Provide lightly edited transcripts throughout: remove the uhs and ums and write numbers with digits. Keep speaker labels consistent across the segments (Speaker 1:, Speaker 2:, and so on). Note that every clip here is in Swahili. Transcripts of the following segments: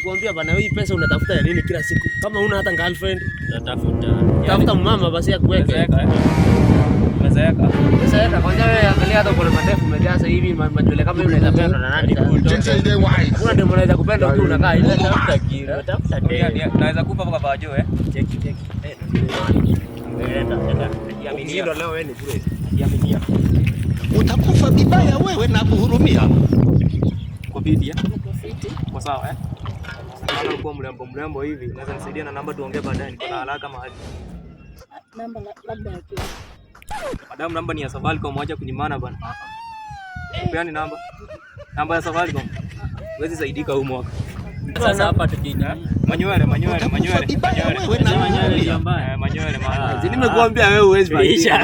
Speaker 1: Nimekuambia bana, hii pesa unatafuta ya nini kila siku? Kama huna hata girlfriend,
Speaker 2: Natafuta.
Speaker 1: Tafuta mama basi akuweke.
Speaker 3: Umezeeka, eh? Umezeeka.
Speaker 1: Sasa kwanza wewe angalia hata uko na mandefu umejaza hivi manywele kama hiyo unaweza pendwa na nani? Hakuna demu anaweza kupenda ukiwa unakaa hivi.
Speaker 2: Tafuta kitu, tafuta demu.
Speaker 3: Naweza kufa kwa bajo, eh?
Speaker 2: Cheki cheki. Eh, enda enda.
Speaker 1: Ukishindwa leo wewe ni bure.
Speaker 3: Najiaminia.
Speaker 4: Utakufa vibaya wewe na kuhurumia.
Speaker 3: Uko vipi, eh?
Speaker 5: Niko fiti.
Speaker 3: Uko sawa, eh? Naona uko mrembo mrembo hivi. Unaweza nisaidia na namba tuongee baadaye, niko na haraka mahali.
Speaker 5: Namba labda ya kitu.
Speaker 3: Madam, namba ni ya Safaricom, wacha kunyimana bana. Peani namba. Namba ya Safaricom. Huwezi saidika huu mwaka.
Speaker 2: Sasa hapa tukina.
Speaker 3: Manywele, manywele,
Speaker 4: Utakufa
Speaker 3: manywele.
Speaker 4: vibaya
Speaker 3: Manywele.
Speaker 4: wewe na
Speaker 2: Manywele
Speaker 4: kuhurumia.
Speaker 2: ndio mbaya.
Speaker 3: Eh, manywele, manywele.
Speaker 1: Si nimekuambia wewe huwezi
Speaker 2: Isha.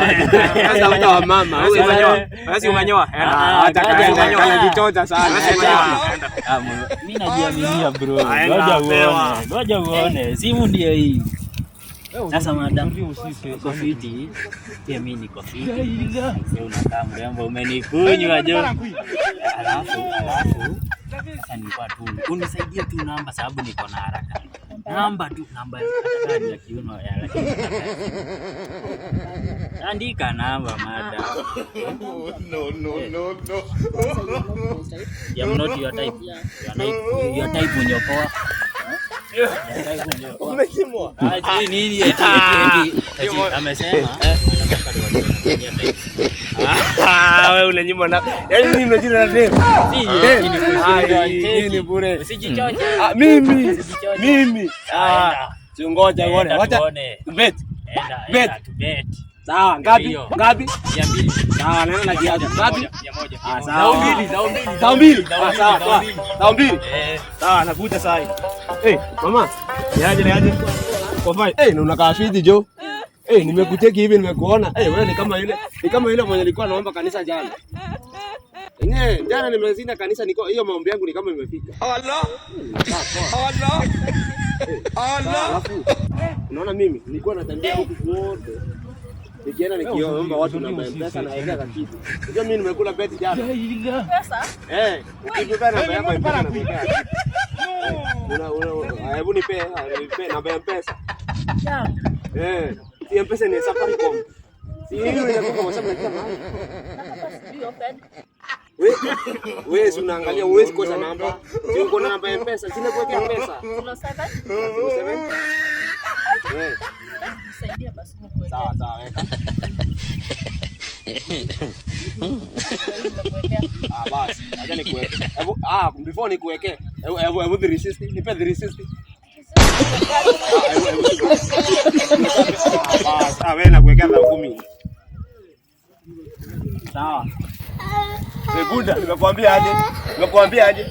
Speaker 1: Sasa uta wa mama.
Speaker 3: Wewe si
Speaker 1: Wewe
Speaker 3: umenyoa. Wewe si umenyoa. Enda.
Speaker 1: hata
Speaker 2: Ngoja,
Speaker 1: kaenda
Speaker 2: ngoja.
Speaker 1: kanajichocha sana.
Speaker 3: Wewe si umenyoa. Enda.
Speaker 2: Ah, mimi najiaminia bro.
Speaker 1: Aenda,
Speaker 2: Ngoja
Speaker 1: pewa.
Speaker 2: uone. Ngoja uone. Simu ndio hii. Sasa madam, uko fiti? Pia mimi niko fiti. Sasa unakaa mrembo, umenikunywa jo. Alafu sasa nilikuwa tu unisaidie tu namba sababu niko na haraka. Namba tu, namba hata kama ni ya kiuno ya lakini andika namba, madam.
Speaker 4: No, no, no, no.
Speaker 5: Sasa you are not my type.
Speaker 2: You am not your type.
Speaker 5: Yeah.
Speaker 2: You are not your type unyokoa. Your type unyokoa.
Speaker 1: Umekimwa.
Speaker 2: Ah, sijui nini eti eti eti eti amesema anataka tuwachane type.
Speaker 1: Ah, wewe unanyimwa na. Yaani mimi nimejina na dem.
Speaker 2: Si
Speaker 1: Dem.
Speaker 2: eti ni kushindwa,
Speaker 1: Ah, hii ni bure.
Speaker 2: Usijichoche.
Speaker 1: Ah, mimi
Speaker 2: Usijichoche.
Speaker 1: mimi. Ah,
Speaker 2: Enda.
Speaker 1: si ngoja uone.
Speaker 2: Enda
Speaker 1: Wacha
Speaker 2: tuone.
Speaker 1: bet.
Speaker 2: Enda,
Speaker 1: Bet.
Speaker 2: enda tu bet.
Speaker 1: Sawa, ngapi?
Speaker 2: Hiyo.
Speaker 1: Ngapi?
Speaker 2: 200.
Speaker 1: Sawa, naenda na kiatu. Ngapi?
Speaker 3: 100.
Speaker 1: Ah,
Speaker 2: Zao
Speaker 1: sawa.
Speaker 2: mbili, zao mbili.
Speaker 1: Zao mbili.
Speaker 2: Zao
Speaker 1: Ah,
Speaker 2: mbili,
Speaker 1: sawa,
Speaker 2: zao
Speaker 1: sawa.
Speaker 2: mbili.
Speaker 1: Zao mbili.
Speaker 2: Eh,
Speaker 1: Sawa, nakuja saa hii. Eh, mama. Niaje niaje? Kwa fine. Eh, na unakaa fiti jo. Eh, nimekucheki hivi nimekuona. Eh, wewe ni kama yule mwenye nilikuwa naomba kanisa jana. Enyewe jana nimezinda kanisa niko hiyo maombi yangu ni kama imefika.
Speaker 4: Allah. Allah. Allah.
Speaker 1: Alafu unaona mimi nilikuwa natembea huku kote. Nikienda nikiomba watu namba ya M-Pesa na wekea kitu. Unajua mimi nimekula beti jana.
Speaker 5: Pesa?
Speaker 1: Eh, ukipea namba yako ya M-Pesa na kuwekea. Una una hebu nipe namba ya M-Pesa.
Speaker 5: Yangu.
Speaker 1: Eh, si M-Pesa ni Safaricom. Si hiyo inakuwa kwa sababu nakia mahali.
Speaker 5: Na hapa sijui open.
Speaker 1: Wewe wewe si unaangalia huwezi kosa namba. Si uko na namba ya M-Pesa, sina kuwekea pesa.
Speaker 5: 07.
Speaker 1: 07. Eh,
Speaker 5: Nisaidie basi nikuwekee.
Speaker 1: sawa sawa weka.
Speaker 5: Nimekuwekea.
Speaker 1: Ah, basi, acha nikuweke. Hebu before nikuweke. Hebu hebu hebu 360, nipe 360. Ah, hebu hebu. Ah, basi, ah wewe nakuwekea za 10. Sawa. Eh, buda, nimekuambia aje? Nimekuambia aje?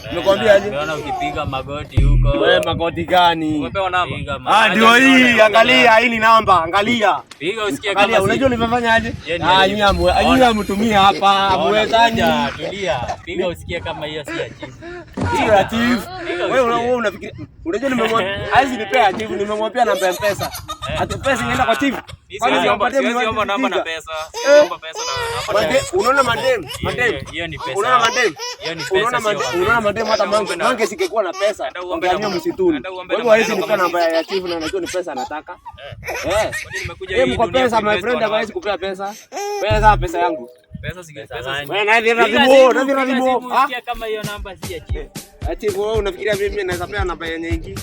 Speaker 1: Nimekuambia aje?
Speaker 2: Umeona ukipiga magoti huko.
Speaker 1: Wewe magoti gani?
Speaker 3: Umepewa namba?
Speaker 2: Piga
Speaker 1: Ah,
Speaker 2: magoti.
Speaker 1: ndio hii, angalia hii ni namba, angalia.
Speaker 2: Piga usikie
Speaker 1: Angalia,
Speaker 2: kama si.
Speaker 1: unajua nimefanya aje?
Speaker 2: Yeye ni
Speaker 1: Ah,
Speaker 2: aje?
Speaker 1: nyinyi amu, nyinyi amtumia hapa, amuwezani.
Speaker 2: Tulia, tulia. Piga usikie kama hiyo si ya chief.
Speaker 1: Hiyo ya chief.
Speaker 2: Piga
Speaker 1: Wewe
Speaker 2: usikie.
Speaker 1: wewe unafikiria unajua nimemwambia haizi nipea chief, nimemwambia namba ya M-Pesa. Ati pesa inaenda kwa chief.
Speaker 3: Mimi
Speaker 1: Kwani
Speaker 3: siwezi omba,
Speaker 1: siwapatie
Speaker 3: siwezi omba namba na
Speaker 1: mliwajipiga?
Speaker 3: pesa. Siwezi omba pesa na namba na
Speaker 1: Unaona madem, madem.
Speaker 2: Hiyo ni pesa.
Speaker 1: Unaona madem?
Speaker 2: Hiyo ni pesa.
Speaker 1: Unaona
Speaker 2: Sio
Speaker 1: madem,
Speaker 2: mapenzi.
Speaker 1: unaona madem hata
Speaker 3: Enda uombe
Speaker 1: mange
Speaker 3: na-
Speaker 1: mange singekuwa na pesa.
Speaker 3: Enda uombe na-
Speaker 1: Ungehamia msituni.
Speaker 3: Enda uombe
Speaker 1: Kwa
Speaker 3: na
Speaker 1: hivyo haizi
Speaker 3: maneno
Speaker 1: nipea
Speaker 3: kama
Speaker 1: namba ya chief na anajua ni pesa anataka. Eh.
Speaker 3: Kwani nimekuja
Speaker 1: Yeye
Speaker 3: hii
Speaker 1: mko
Speaker 3: dunia
Speaker 1: pesa my
Speaker 3: kuinvest
Speaker 1: friend
Speaker 3: wanawake?
Speaker 1: hawezi kupea pesa. Pesa pesa yangu.
Speaker 3: Pesa si
Speaker 2: Pesa
Speaker 3: pesa.
Speaker 2: gani?
Speaker 1: Wewe na
Speaker 2: Piga
Speaker 1: radhimu,
Speaker 2: simu,
Speaker 1: na
Speaker 2: piga
Speaker 1: radhimu.
Speaker 2: simu
Speaker 1: Ah,
Speaker 2: usikie kama hiyo namba si ya chief.
Speaker 1: ati wewe unafikiria mimi naweza pea namba yenye ingi?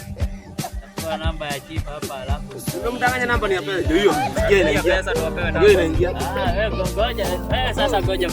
Speaker 2: Kwa namba ya chief hapa alafu.
Speaker 1: Umemdanganya namba ni ya pesa. Ndio hiyo. Sikia
Speaker 3: Pesa
Speaker 1: inaingia.
Speaker 3: tuwapewe
Speaker 1: Ndio
Speaker 3: namba.
Speaker 1: inaingia.
Speaker 2: Ah, wewe ngoja. Eh, sasa ngoja.